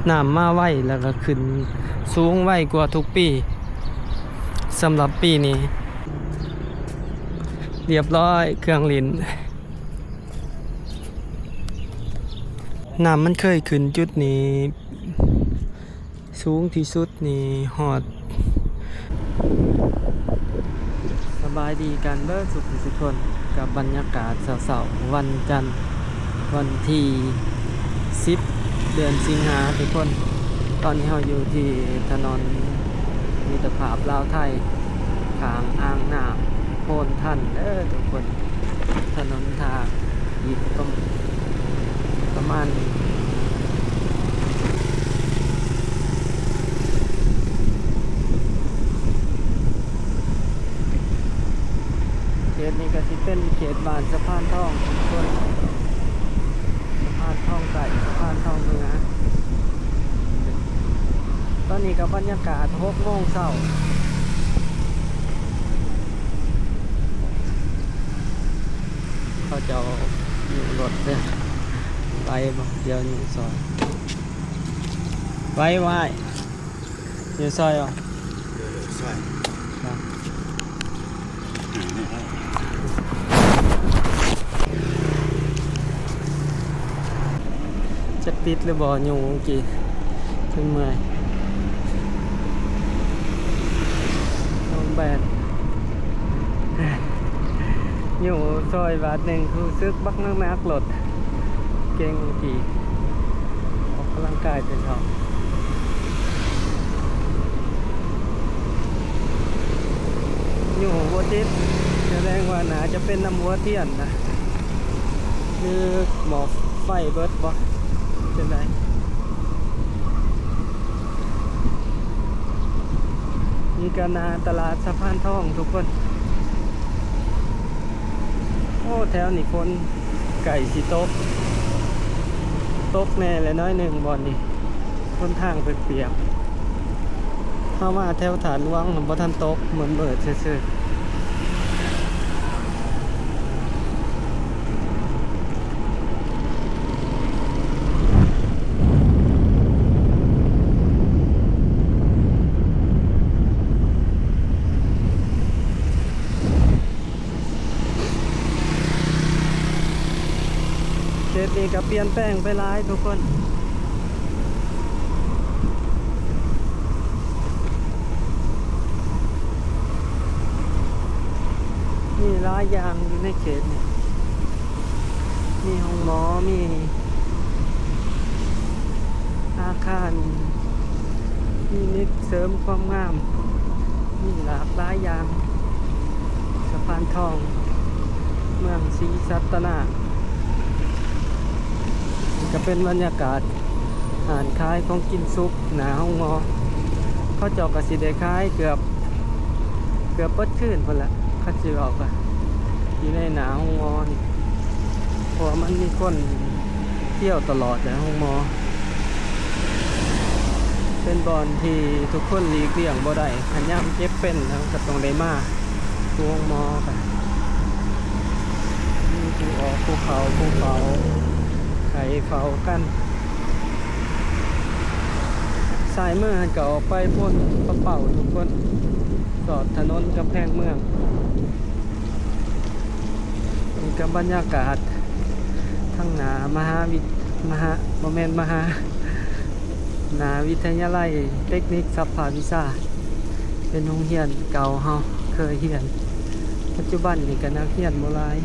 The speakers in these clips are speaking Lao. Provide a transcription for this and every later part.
ນ້ຳມາໄວ ແລ້ວກໍຂຶ້ນສູງໄວກວ່າທຸກປີ. ສຳລັບປີນີ້ ລຽບຮ້ອຍ ເຄື່ອງຫຼິ້ນ. ນ້ຳມັນເຄີຍຂຶ້ນຈຸດນີ້ ສູງທີ່ສຸດນີ້ຮອດ. ສະບາຍດີກັນເບີດສຸກທຸກຄົນ ກັບບັນຍາກາດເຊົ້າໆ ວັນຈັນ ວັນທີສິບ ເດືອນສິງຫາທຸກຄົນ. ຕອນນີ້ເຮົາຢູ່ທີ່ຖະໜົນມິດຕະພາບລາວໄທ ຂ້າງອ່າງນ້ຳໂພນທັນເດີທຸກຄົນ. ຖະໜົນທາງອີກປະ ປະມານ ເຂດນີ້ກໍຊິເປັນເຂດບ້ານສະພານທອງທຸກຄົນ. ສະພານທອງໃຕ້ ສະພານທອງເໜືອ. ຕອນນີ້ກໍບັນຍາກາດຫົກໂມງເຊົ້າ. ເຂົາເຈົ້າຢູ່ລົດເດີ. ໄປບໍ່? ດຽວຢູ່ຊອຍ. ໄປໄວ້. ຢູ່ຊອຍບໍ່? ເອີ ຊອຍ. ຈັກຕິດຫຼືບໍ່? ຢູ່ກີ້ ຈົນເມື່ອຍ ລົງແບນ. ຢູ່ຊອຍບາດໜຶ່ງ ຮູ້ສຶກບັກໜັກໆ ລົດເກັ່ງກີ້. ອອກກຳລັງກາຍແຕ່ເຊົ້າ. ຢູ່ບໍ່ຕິດ ສະແດງວ່າໜ້າຈະເປັນນ້ຳຫົວທຽນນະ ຫຼືໝໍ້ໄຟເບິດບໍ່ ຈັ່ງໃດ? ນີ້ກໍໜ້າຕະຫຼາດສະພານທອງທຸກຄົນ. ໂອ້ ແຖວນີ້ຝົນໃກ້ຊິຕົກ ຕົກແດ່ແຫຼະໜ້ອຍໜຶ່ງບ່ອນນີ້. ຫົນທາງເປີກໆ ເຮົາມາແຖວທາດຫຼວງ ບໍ່ທັນຕົກ ມືດໆ ຊື່ໆ. ເຂດນີ້ກໍປ່ຽນແປງໄປຫຼາຍທຸກຄົນ. ມີຫຼາຍຢ່າງຢູ່ໃນເຂດນີ້ ມີໂຮງໝໍ ມີອາຄານ ມີນິດເສີມຄວາມງາມ ມີຫຼາກຫຼາຍຢ່າງ. ສະພານທອງ ເມືອງສີສັດຕະນາກ. ນີ້ກໍເປັນບັນຍາກາດຮ້ານຂາຍຂອງກິນສຸກໜ້າໂຮງໝໍ. ເຂົາເຈົ້າກໍຊິໄດ້ຂາຍເກືອບ ເກືອບເບິດຄືນພຸ້ນລະ ຄັນຊິເວົ້າກໍຢູ່ໃນໜ້າໂຮງໝໍນີ້ ເພາະວ່າມັນມີຄົນ ທ່ຽວຕະຫຼອດແຫຼະໂຮງໝໍ. ເປັນບ່ອນທີ່ທຸກຄົນຫຼີກລ່ຽງບໍ່ໄດ້ ຄັນຍາມເຈັບເປັນແລ້ວກໍຕ້ອງໄດ້ມາໂຮງໝໍ. ກໍມີຜູ້ອອກ ຜູ້ເຂົ້າ ຜູ້ເຝົ້າ ໄຂ້ເຝົ້າກັນ. ຊ້າຍມືຫັ້ນກໍອອກໄປໂພນປະເປົ້າທຸກຄົນ ສອດຖະໜົນກຳແພງເມືອງ. ນີ້ກໍບັນຍາກາດທາງໜ້າມະຫາວິ ມະຫາ ບໍ່ແມ່ນມະຫາ ໜ້າວິທະຍາໄລເຕັກນິກສັບພາວິຊາ ເປັນໂຮງຮຽນເກົ່າເຮົາເຄີຍຮຽນ. ປັດຈຸບັນນີ້ກໍນັກຮຽນບໍ່ຫຼາຍ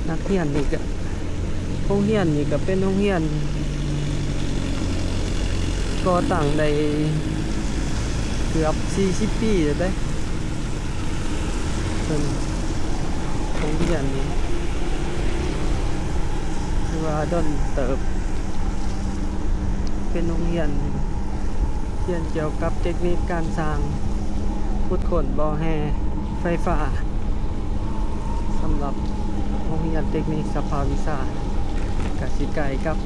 ນັກຮຽນນີ້ກໍ ໂຮງຮຽນນີ້ກໍເປັນໂຮງຮຽນກໍ່ຕັ້ງໄດ້ເກືອບສີ່ສິບປີແລ້ວເດ້. ເຊິ່ງໂຮງຮຽນນີ້ຖືວ່າດົນເຕີບ ເປັນໂຮງຮຽນຮຽນກ່ຽວກັບເຕັກນິກການສ້າງ ຂຸດຄົ້ນບໍ່ແຮ່ໄຟຟ້າ. ສຳລັບໂຮງຮຽນເຕັກນິກສັບພາວິຊາ ກະຊິໃກ້ກັບ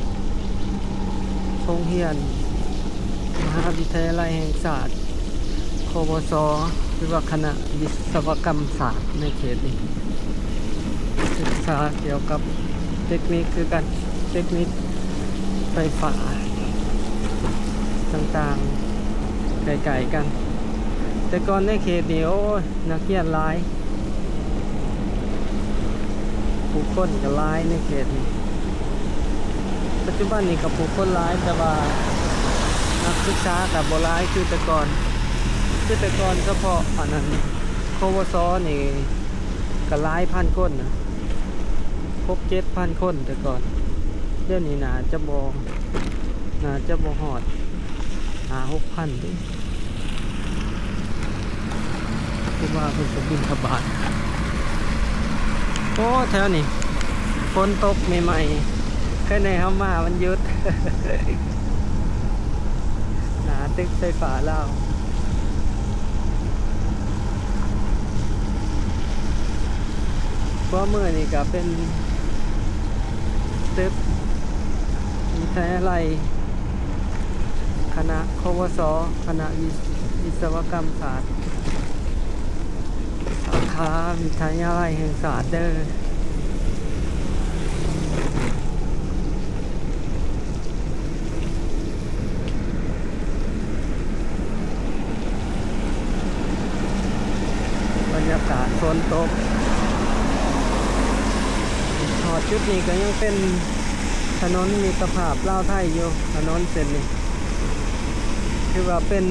ໂຮງຮຽນມະຫາວິທະຍາໄລແຫ່ງຊາດ ຄວສ ຫຼືວ່າຄະນະວິສະວະກຳສາດໃນເຂດນີ້ ສຶກສາກ່ຽວກັບເຕັກນິກຄືກັນ ເຕັກນິກໄຟຟ້າ. ຕ່າງໆ ໃກ້ໆກັນ. ແຕ່ກ່ອນໃນເຂດນີ້ ໂອ້ຍ ນັກຮຽນຫຼາຍ ຜູ້ຄົນກໍຫຼາຍໃນເຂດນີ້. ປັດຈຸບັນນີ້ກໍຜູ້ຄົນຫຼາຍ ແຕ່ວ່ານັກສຶກສາກໍບໍ່ຫຼາຍຄືແຕ່ກ່ອນ. ຄືແຕ່ກ່ອນສະເພາະອັນນັ້ນ ຄວສ ນີ້ກໍຫຼາຍພັນຄົນນະ ຫົກເຈັດພັນຄົນແຕ່ກ່ອນ. ດຽວນີ້ໜ້າຈະບໍ່ ໜ້າຈະບໍ່ຮອດຫ້າຫົກພັນເດ້. ຄືວ່າເພິ່ນຈະບິນທະບາດ. ໂອ້ ແຖວນີ້ຝົນຕົກໃໝ່ໆ ແຄ່ໃນເຮົາມາມັນຢຸດ. ໜ້າຕຶກໄຟຟ້າລາວ. ຂວາມືນີ້ກໍເປັນຕຶກວິທະຍາໄລ ຄະນະ ຄວສ ຄະນະວິ ວິສະວະກຳສາດ ສາຂາວິທະຍາໄລແຫ່ງຊາດເດີ. ບັນຍາກາດຝົນຕົກ. ຮອດຈຸດນີ້ກໍຍັງເປັນຖະໜົນມິດຕະພາບລາວໄທຢູ່. ຖະໜົນເສັ້ນນີ້ຖືວ່າເປັນ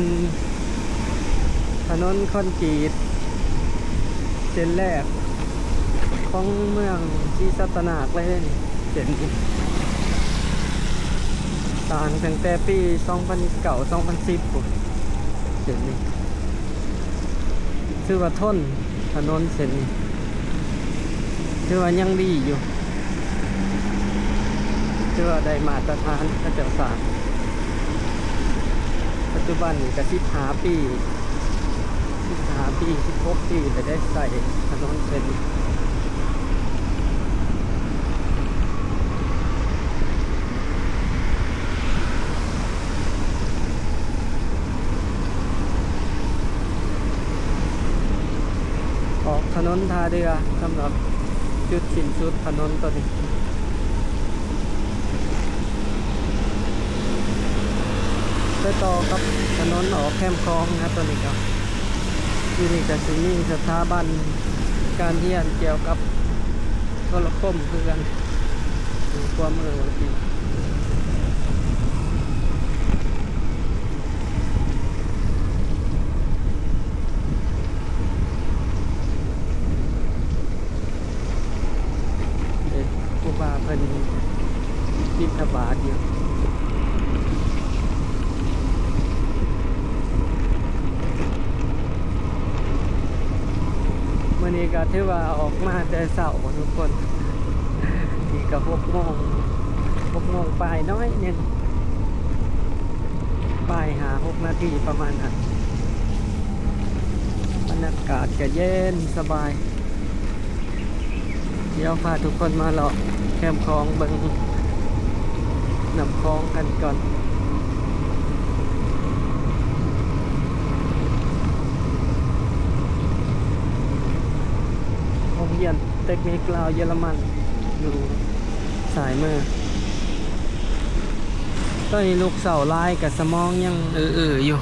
ຖະໜົນຄອນກຣີດເສັ້ນແລກຂອງເມືອງສີສັດຕະນາກເລີຍເດ້ນີ້. ເສັ້ນນີ້ສ້າງຕັ້ງແຕ່ປີສອງພັນເກົ້າ ສອງພັນສິບພຸ້ນ. ເສັ້ນນີ້ຖືວ່າທົນ, ຖະໜົນເສັ້ນນີ້ຖືວ່າຍັງດີຢູ່, ຖືວ່າໄດ້ມາດຕະຖານເຂົາເຈົ້າສ້າງ. ປັດຈຸບັນນີ້ກໍສິບຫ້າປີ ສິບຫ້າປີ ສິບຫົກປີແລ້ວໄດ້ໃຊ້ຖະໜົນເສັ້ນນີ້. ອອກຖະໜົນທ່າເຮືອ ສຳລັບຈຸດສິ້ນສຸດຖະໜົນໂຕນີ້. ໄປຕໍ່ກັບຖະໜົນອອກແຄມຂອງນະ ຕອນນີ້ກໍ ຢູ່ນີ້ກໍຊິມີສະຖາບັນການຮຽນກ່ຽວກັບໂທລະຄົມຄືກັນ ຢູ່ຂວາມືນີ້. ເອີ ຄູບາເພິ່ນບິນທະບາດຢູ່. ມື້ນີ້ກໍຖືວ່າອອກມາແຕ່ເຊົ້າທຸກຄົນ, ນີ້ກໍຫົກໂມງ ຫົກໂມງປາຍໜ້ອຍໜຶ່ງ ປາຍຫ້າຫົກນາທີປະມານນັ້ນ. ບັນຍາກາດກໍເຢັນສະບາຍ. ດຽວພາທຸກຄົນມາເລາະແຄມຂອງ ເບິ່ງນ້ຳຂອງກັນກ່ອນ. ໂຮງຮຽນເຕັກນິກລາວເຢຍລະມັນຢູ່ຊ້າຍມື. ຕອນນີ້ລຸກເຊົ້າຫຼາຍ ກະສະໝອງຍັງເອີໆຢູ່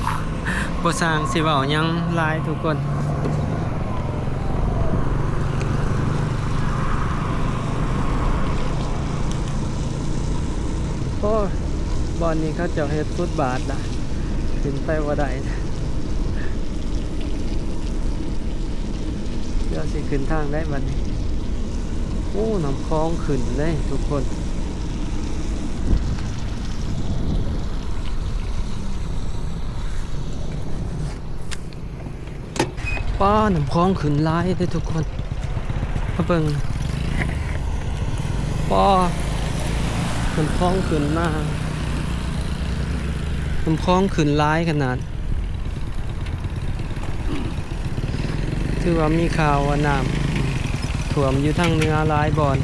ບໍ່ຊ່າງຊິເວົ້າຫຍັງຫຼາຍທຸກຄົນ. ໂອ້ຍ ບ່ອນນີ້ເຂົາເຈົ້າເຮັດຟຸດບາດລະ ຂຶ້ນໄປບໍ່ໄດ້. ດຽວຊິຂຶ້ນທາງໃດບັດນີ້? ໂອ້ ນ້ຳຄອງຂຶ້ນເດ້ທຸກຄົນ. ປ້າ ນ້ຳຄອງຂຶ້ນຫຼາຍເດ້ທຸກຄົນ. ມາເບິ່ງ ປ້າ ນ້ຳຄອງຂຶ້ນມາ ນ້ຳຄອງຂຶ້ນຫຼາຍຂະໜາດ. ຖືວ່າມີຂ່າວວ່ານ້ຳຖ້ວມຢູ່ທາງເໜືອຫຼາຍບ່ອນ.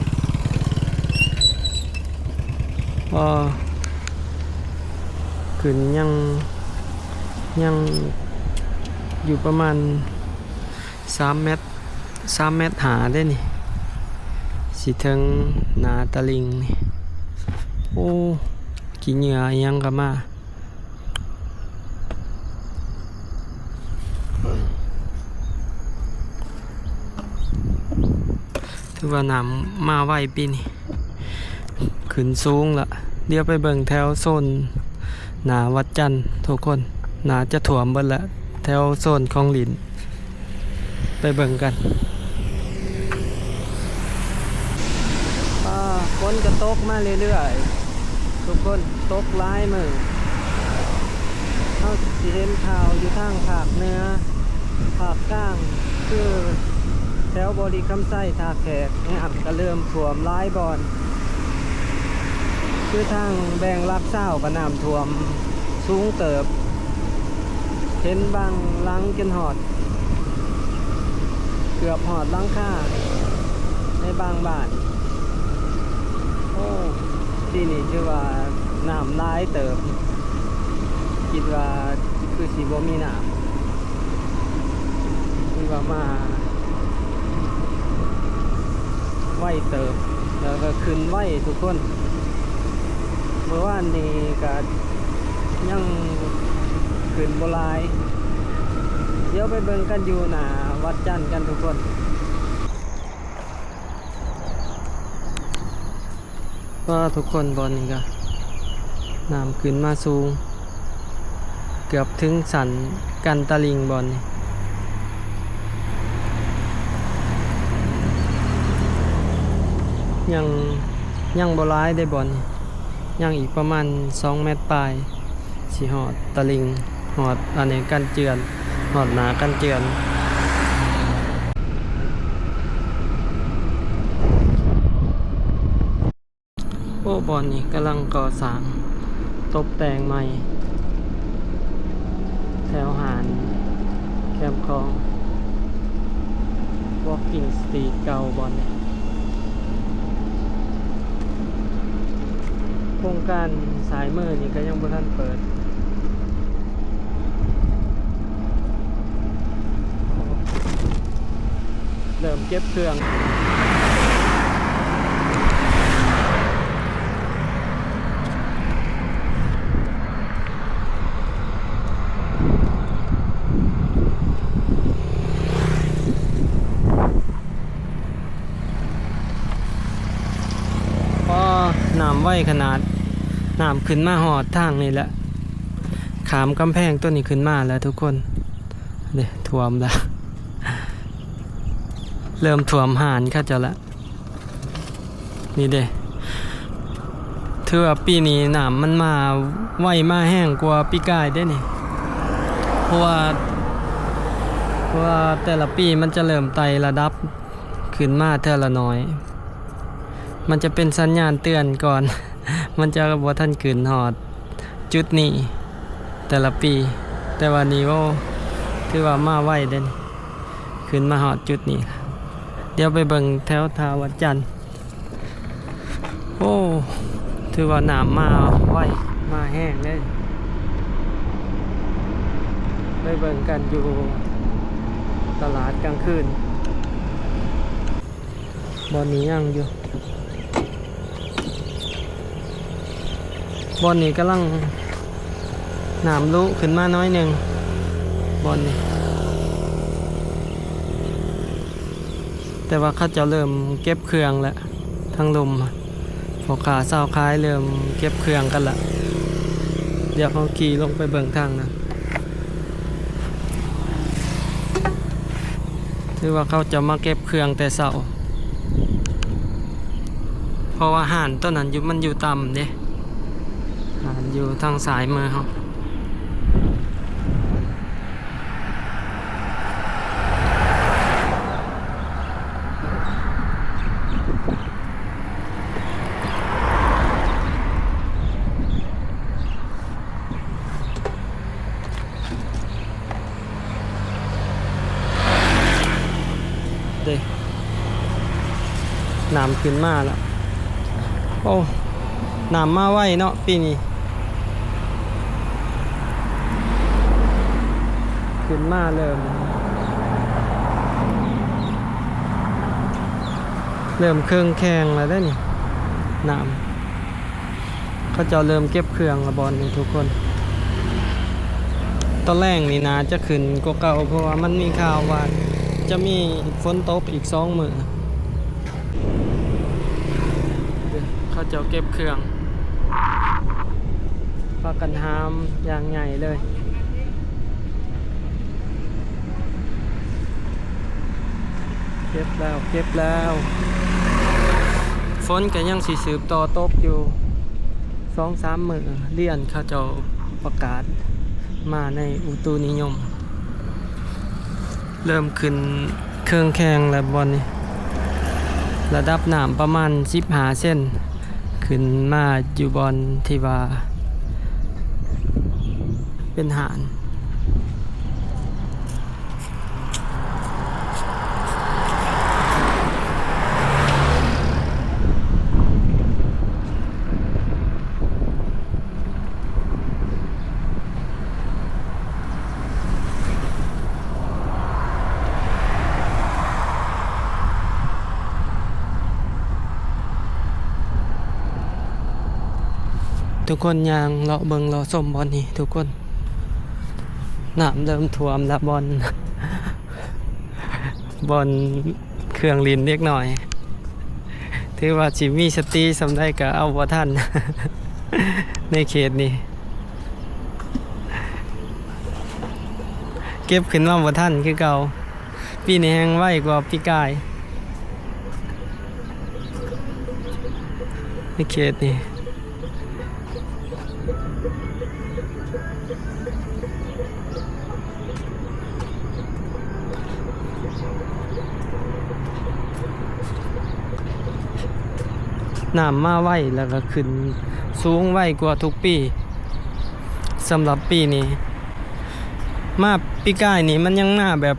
ເອີ ຂຶ້ນຍັງ ຍັງຢູ່ປະມານສາມແມັດ ສາມແມັດຫ້າເດ້ນີ້ ຊິເຖິງໜ້າຕະລິ່ງນີ້. ໂອ້ ຂີ້ເຫຍື້ອອີ່ຫຍັງກໍມາ. ວ່ານ້ຳມາໄວປີນີ້ ຂຶ້ນສູງລະ. ດຽວໄປເບິ່ງແຖວໂຊນໜ້າວັດຈັນທຸກຄົນ ໜ້າຈະຖ້ວມເບິດລະ ແຖວໂຊນຂອງຫຼິ້ນ. ໄປເບິ່ງກັນ. ອາ ຝົນກະຕົກມາເລື້ອຍໆ ທຸກຄົນ, ຕົກຫຼາຍມື້. ເຮົາຊິເຫັນຂ່າວຢູ່ທາງພາກເໜືອ ພາກກາງ ຄືແຖວບໍລິຄຳໄຊ ທ່າແຂກ ນ້ຳກະເລີ່ມຖ້ວມຫຼາຍບ່ອນ. ຄືທາງແບ່ງຫຼັກຊາວກະນ້ຳຖ້ວມສູງເຕີບ, ເຫັນບາງຫຼັງຈົນຮອດ ເກືອບຮອດຫຼັງຄາໃນບາງບ້ານ. ໂອ້ ປີນີ້ຖືວ່ານ້ຳຫຼາຍເຕີບ, ຄິດວ່າຄືຊິບໍ່ມີນ້ຳ. ຖືວ່າມາໄວເຕີບ ແລ້ວກະຂຶ້ນໄວທຸກຄົນ. ເມື່ອວານນີ້ກະຍັງຂຶ້ນບໍ່ຫຼາຍ. ດຽວໄປເບິ່ງກັນຢູ່ໜ້າວັດຈັນກັນທຸກຄົນ. ວ່າທຸກຄົນ ບ່ອນນີ້ກະນ້ຳຂຶ້ນມາສູງ ເກືອບເຖິງຊັ້ນກັນຕະລິ່ງ. ບ່ອນນີ້ຍັງ ຍັງບໍ່ຫຼາຍເດ້. ບ່ອນນີ້ຍັງອີກປະມານສອງແມັດປາຍ ຊິຮອດຕະລິ່ງ ຮອດອັນນີ້ ກັນເຈື່ອນ ຮອດໜ້າກັນເຈື່ອນ. ໂອ້ ບ່ອນນີ້ກຳລັງກໍ່ສ້າງ ຕົບແຕ່ງໃໝ່ ແຖວຫານແຄມຂອງ Walking Street ເກົ່າ. ບ່ອນນີ້ໂຄງການສາຍມືນີ້ກະຍັງບໍ່ທັນເປີດ. ເລີ່ມເກັບເຄື່ອງ. ອໍ ນ້ຳໄວຂະໜາດ, ນ້ຳຂຶ້ນມາຮອດທາງນີ້ແຫຼະ, ຂ້າມກຳແພງໂຕນີ້ຂຶ້ນມາແລ້ວທຸກຄົນ. ເດ້ ຖ້ວມແລ້ວ, ເລີ່ມຖ້ວມຮ້ານເຂົາເຈົ້າລະ. ນີ້ເດ້ ຖືວ່າປີນີ້ນ້ຳມັນມາໄວມາແຮງກວ່າປີກາຍເດ້ນີ້, ເພາະວ່າ ເພາະວ່າແຕ່ລະປີມັນຈະເລີ່ມໄຕ່ລະດັບຂຶ້ນມາເທື່ອລະໜ້ອຍ, ມັນຈະເປັນສັນຍານເຕືອນກ່ອນ, ມັນຈະບໍ່ທັນຂຶ້ນຮອດຈຸດນີ້ແຕ່ລະປີ. ແຕ່ວ່ານີ້ ໂອ້ ຖືວ່າມາໄວເດ້ນີ້. ຂຶ້ນມາຮອດຈຸດນີ້, ດຽວໄປເບິ່ງແຖວທ່າວັດຈັນ. ໂອ້ ຖືວ່ານ້ຳມາໄວມາແຮງເດ້. ໄປເບິ່ງກັນຢູ່ຕະຫຼາດກາງຄືນ. ບ່ອນນີ້ຍັງຢູ່, ບ່ອນນີ້ກຳລັງ ນ້ຳລຸຂຶ້ນມາໜ້ອຍໜຶ່ງ ບ່ອນນີ້, ແຕ່ວ່າເຂົາເຈົ້າເລີ່ມເກັບເຄື່ອງແລ້ວ. ທາງລຸ່ມ ພໍ່ຄ້າຊາວຂາຍເລີ່ມເກັບເຄື່ອງກັນລະ. ດຽວເຮົາຂີ່ລົງໄປເບິ່ງທາງນັ້ນ. ຖືວ່າເຂົາເຈົ້າມາເກັບເຄື່ອງແຕ່ເຊົ້າ, ເພາະວ່າຮ້ານໂຕນັ້ນຢູ່ ມັນຢູ່ຕ່ຳເດ້, ຮ້ານຢູ່ທາງຊ້າຍມືເຮົາ. ເດ້ ນ້ຳຂຶ້ນມາແລ້ວ. ໂອ້ ນ້ຳມາໄວເນາະປີນີ້, ຂຶ້ນມາເລີ່ມ ເລີ່ມເຄິ່ງແຂ້ງແລ້ວເດ້ນີ້ ນ້ຳ. ເຂົາເຈົ້າເລີ່ມເກັບເຄື່ອງລະບ່ອນນີ້ທຸກຄົນ. ຕອນແລງນີ້ໜ້າຈະຂຶ້ນກວ່າເກົ່າ ເພາະວ່າມັນມີຂ່າວວ່າຈະມີຝົນຕົກອີກສອງມື້. ເຂົາເຈົ້າເກັບເຄື່ອງ ພາກັນຫາມຢ່າງໃຫຍ່ເລີຍ. ເກັບແລ້ວ ເກັບແລ້ວ. ຝົນກໍຍັງຊິສືບຕໍ່ຕົກຢູ່ສອງສາມມື້ ລຽນເຂົາເຈົ້າປະກາດມາໃນອຸຕຸນິຍົມ. ເລີ່ມຂຶ້ນເຄືອງແຂງແລ້ວບ່ອນນີ້ ລະດັບນ້ຳປະມານສິບຫ້າເຊັນ ຂຶ້ນມາຢູ່ບ່ອນທີ່ວ່າເປັນຫານ. ທຸກຄົນຍ່າງເລາະເບິ່ງເລາະຊົມບ່ອນນີ້ ທຸກຄົນ. ນ້ຳເລີ່ມຖ້ວມລະບ່ອນ ບ່ອນເຄື່ອງຫຼິ້ນເດັກນ້ອຍ ຖືວ່າຊິມີສະຕິສ່ຳໃດກໍເອົາບໍ່ທັນ ໃນເຂດນີ້ ເກັບຂຶ້ນມາບໍ່ທັນຄືເກົ່າ. ປີນີ້ແຮ່ງໄວກວ່າປີກາຍ ໃນເຂດນີ້. ນ້ຳມາໄວ ແລ້ວກໍຂຶ້ນສູງໄວກວ່າທຸກປີ. ສຳລັບປີນີ້ ມາປີກາຍນີ້ມັນຍັງມາແບບ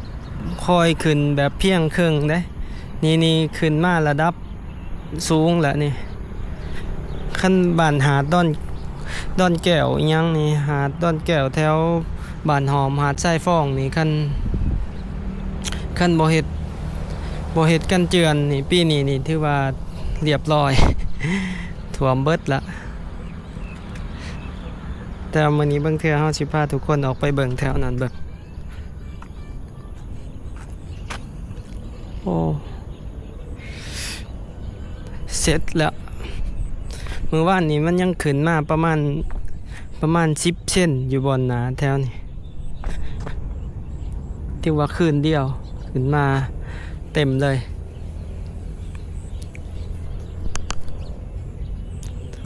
ຄ່ອຍຂຶ້ນ ແບບພຽງເຄິ່ງເດ້. ນີ້ ນີ້ຂຶ້ນມາລະດັບ ສູງແຫຼະນີ້. ຄັນບ້ານຫາດດອນ ດອນແກ້ວອີ່ຫຍັງນີ້ ຫາດດອນແກ້ວແຖວບ້ານຫອມ ຫາດຊາຍຟອງນີ້ ຄັນ ຄັນບໍ່ເຮັດ ບໍ່ເຮັດກັນເຈື່ອນນີ້ ປີນີ້ນີ້ຖືວ່າລຽບຮ້ອຍ ຖ້ວມເບິດລະ. ແຕ່ມື້ນີ້ເບິ່ງເທື່ອ ເຮົາຊິພາທຸກຄົນອອກໄປເບິ່ງແຖວນັ້ນເບິ່ງ. ໂອ້ ເສັດແລ້ວ. ມື້ວານນີ້ມັນຍັງຂຶ້ນມາປະມານ ປະມານສິບເຊັນຢູ່ບ່ອນໜ້າແຖວນີ້ ຖືວ່າຄືນດຽວຂຶ້ນມາເຕັມເລີຍ.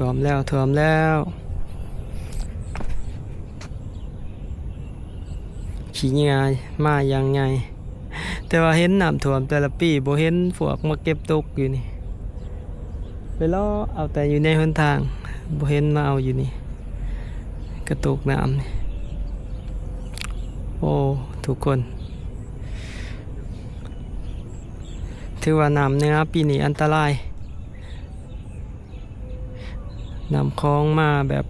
ຖ້ວມແລ້ວ ຖ້ວມແລ້ວ. ຂີ້ເຫຍື້ອມາຢ່າງໃຫຍ່ ແຕ່ວ່າເຫັນນ້ຳຖ້ວມແຕ່ລະປີ ບໍ່ເຫັນພວກມາເກັບຕົກຢູ່ນີ້. ໄປເລາະເອົາແຕ່ຢູ່ໃນຫົນທາງ ບໍ່ເຫັນມາເອົາຢູ່ນີ້ ກະຕົກນ້ຳນີ້. ໂອ້ ທຸກຄົນ ຖືວ່ານ້ຳເໜືອປີນີ້ອັນຕະລາຍ. ນ້ຳຂອງມາແບບ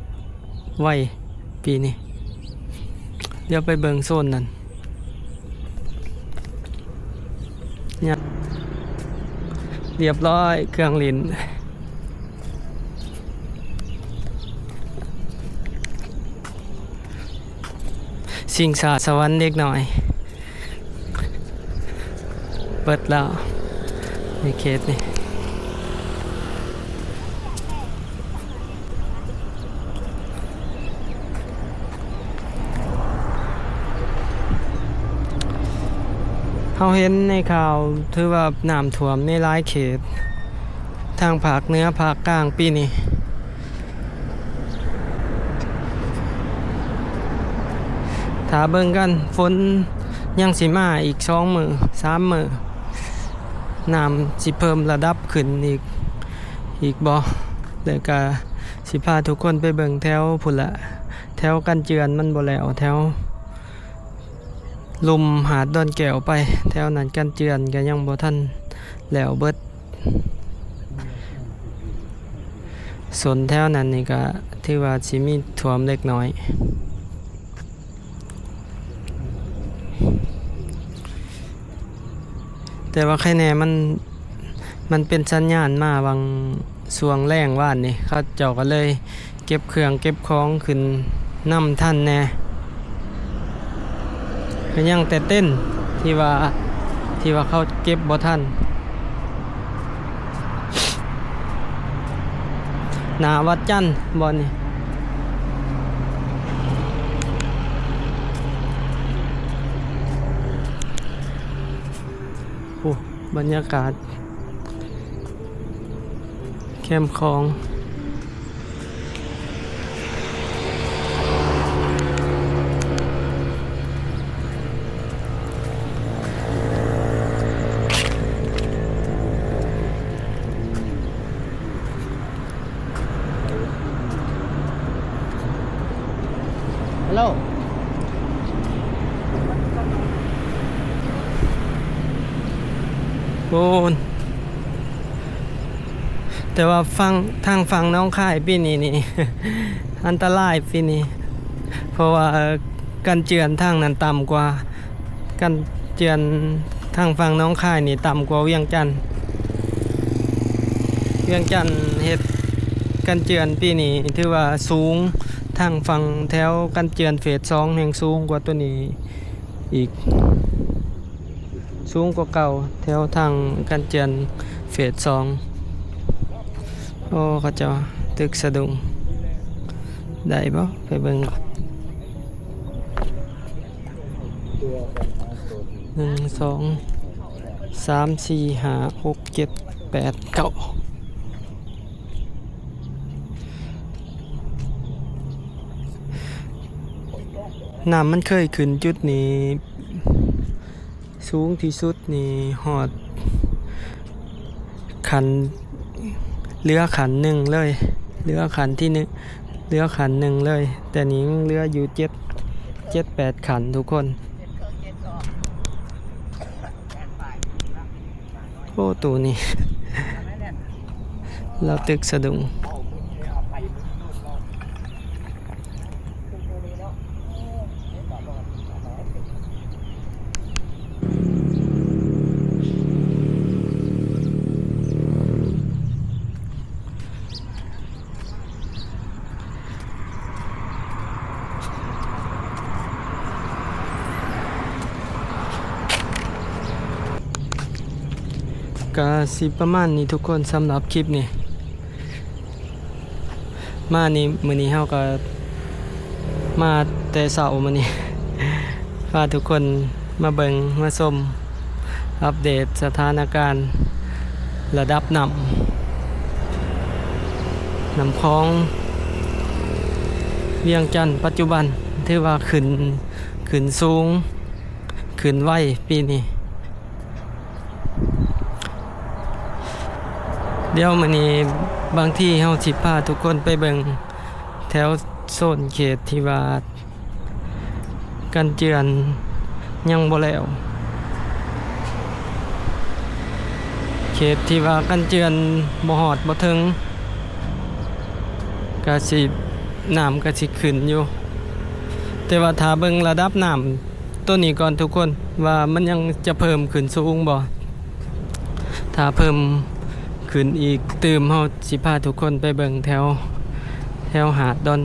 ໄວປີນີ້. ດຽວໄປເບິ່ງໂຊນນັ້ນ. ລຽບຮ້ອຍ ເຄື່ອງຫຼິ້ນ ຊິງຊາສະຫວັນເດັກນ້ອຍ. ເບິດແລ້ວໃນເຂດນີ້. ເຮົາເຫັນໃນຂ່າວ ຖືວ່ານ້ຳຖ້ວມໃນຫຼາຍເຂດ ທາງພາກເໜືອພາກກາງປີນີ້. ຖ້າເບິ່ງກັນ ຝົນຍັງຊິມາອີກສອງມື້ ສາມມື້ ນ້ຳຊິເພີ່ມລະດັບຂຶ້ນອີກ ອີກບໍ່? ແລ້ວກະຊິພາທຸກຄົນໄປເບິ່ງແຖວພຸ້ນລະ ແຖວກັນເຈື່ອນມັນບໍ່ແລ້ວ ແຖວລຸ່ມຫາດດອນແກ້ວໄປ ແຖວນັ້ນກັນເຈື່ອນກະຍັງບໍ່ທັນແລ້ວເບິດ. ສົນແຖວນັ້ນນີ້ກະຖືວ່າຊິມີຖ້ວມເລັກນ້ອຍ ແຕ່ວ່າໄຄແນ່ມັນ ມັນເປັນສັນຍານມາຫວ່າງຊ່ວງແລງວານນີ້ ເຂົາເຈົ້າກະເລີຍ ເກັບເຄື່ອງເກັບຂອງຂຶ້ນນຳທັນແດ່ ກໍຍັງແຕ່ເຕັນທີ່ວ່າ ທີ່ວ່າເຂົາເກັບບໍ່ທັນ. ໜ້າວັດຈັນບ່ອນນີ້. ໂອ້ ບັນຍາກາດແຄມຂອງ. ໂອ້ ແຕ່ວ່າຝັ່ງ ທາງຝັ່ງໜອງຄາຍປີນີ້ນີ້ ອັນຕະລາຍປີນີ້ ເພາະວ່າກັນເຈື່ອນທາງນັ້ນຕ່ຳກວ່າ ກັນເຈື່ອນທາງຝັ່ງໜອງຄາຍນີ້ຕ່ຳກວ່າວຽງຈັນ. ວຽງຈັນເຮັດກັນເຈື່ອນປີນີ້ຖືວ່າສູງ, ທາງຝັ່ງແຖວກັນເຈື່ອນເຟສສອງແຮ່ງສູງກວ່າໂຕນີ້ອີກ. ສູງກວ່າເກົ່າ ແຖວທາງກັນເຈື່ອນເຟສສອງ. ໂອ້ ເຂົາເຈົ້າຕຶກສະດຸ້ງ ໄດ້ບໍ່? ໄປເບິ່ງກ່ອນ. ໜຶ່ງ ສອງ ສາມ ສີ່ ຫ້າ ຫົກ ເຈັດ ແປດ ເກົ້າ. ນ້ຳມັນເຄີຍຂຶ້ນຈຸດນີ້ ສູງທີ່ສຸດນີ້ຮອດຂັ້ນ ເຫຼືອຂັ້ນໜຶ່ງເລີຍ ເຫຼືອຂັ້ນທີໜຶ່ງ ເຫຼືອຂັ້ນໜຶ່ງເລີຍ. ແຕ່ນີ້ຍັງເຫຼືອຢູ່ເຈັດ ເຈັດແປດຂັ້ນທຸກຄົນ. ໂອ້ ໂຕນີ້ ລາວຕຶກສະດຸ້ງ. ກະຊິປະມານນີ້ທຸກຄົນ ສຳລັບຄລິບນີ້ ມານີ້ ມື້ນີ້ເຮົາກະມາແຕ່ເຊົ້າມື້ນີ້ ພາທຸກຄົນມາເບິ່ງມາຊົມ ອັບເດດສະຖານະການລະດັບນ້ຳ ນ້ຳຂອງວຽງຈັນປັດຈຸບັນ ຖືວ່າຂຶ້ນ ຂຶ້ນສູງ ຂຶ້ນໄວປີນີ້. ດຽວມື້ນີ້ບາງທີເຮົາຊິພາທຸກຄົນໄປເບິ່ງແຖວໂຊນເຂດທີ່ວ່າ ກັນເຈື່ອນຍັງບໍ່ແລ້ວ ເຂດທີ່ວ່າກັນເຈື່ອນບໍ່ຮອດບໍ່ເຖິງ ກະຊິ ນ້ຳກະຊິຂຶ້ນຢູ່ ແຕ່ວ່າຖ້າເບິ່ງລະດັບນ້ຳໂຕນີ້ກ່ອນທຸກຄົນ ວ່າມັນຍັງຈະເພີ່ມຂຶ້ນສູງບໍ່. ຖ້າເພີ່ມຂຶ້ນອີກຕື່ມ ເຮົາຊິພາທຸກຄົນໄປເບິ່ງແຖວ ແຖວຫາດດອນ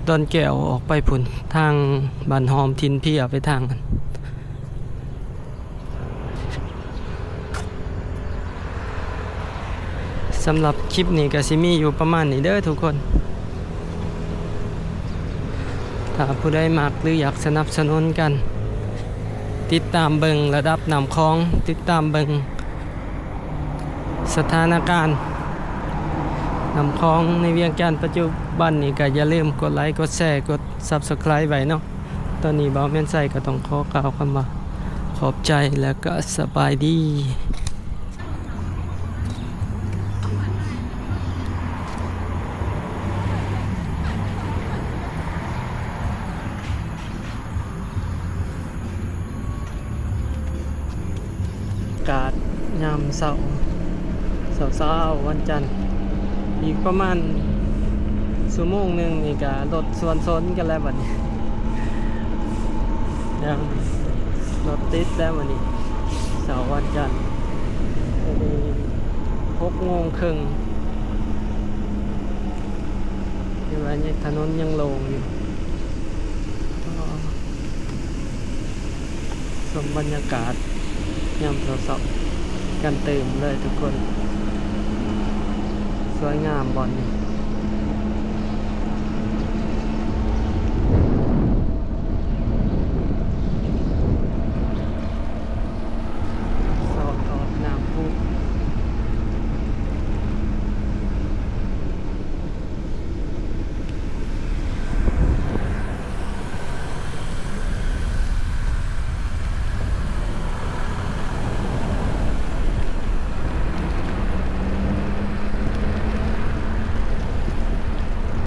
ດອນແກ້ວ ອອກໄປພຸ້ນ ທາງບ້ານຫອມ ຖິ່ນເພຍ ໄປທາງນັ້ນ. ສຳລັບຄລິບນີ້ກະຊິມີຢູ່ປະມານນີ້ເດີທຸກຄົນ. ຖ້າຜູ້ໃດມັກ ຫຼື ຢາກສະໜັບສະໜູນກັນ ຕິດຕາມເບິ່ງລະດັບນ້ຳຂອງ ຕິດຕາມເບິ່ງ ສະຖານະການນ້ຳຂອງໃນວຽງຈັນປັດຈຸບັນນີ້ ກະຢ່າລືມກົດໄລ ກົດແຊ ກົດ Subscribe ໄວ້ເນາະ. ຕອນນີ້ບ່າວແມ່ນໄຊກໍຕ້ອງຂໍກ່າວຄຳວ່າຂອບໃຈ ແລະ ກະສະບາຍດີ. ອາກາດຍາມເຊົ້າ ເຊົ້າໆ ວັນຈັນ ອີກປະມານຊົ່ວໂມງໜຶ່ງນີ້ກະລົດສວນຊົນກັນແລ້ວບັດນີ້ ຍັງລົດຕິດແລ້ວມື້ນີ້ ເຊົ້າວັນຈັນ ຕອນນີ້ຫົກໂມງເຄິ່ງ ຖືວ່າຍັງ ຖະໜົນຍັງໂລ່ງຢູ່. ຊົມບັນຍາກາດຍາມເຊົ້າໆ ກັນຕື່ມເລີຍທຸກຄົນ ສວຍງາມບ່ອນນີ້.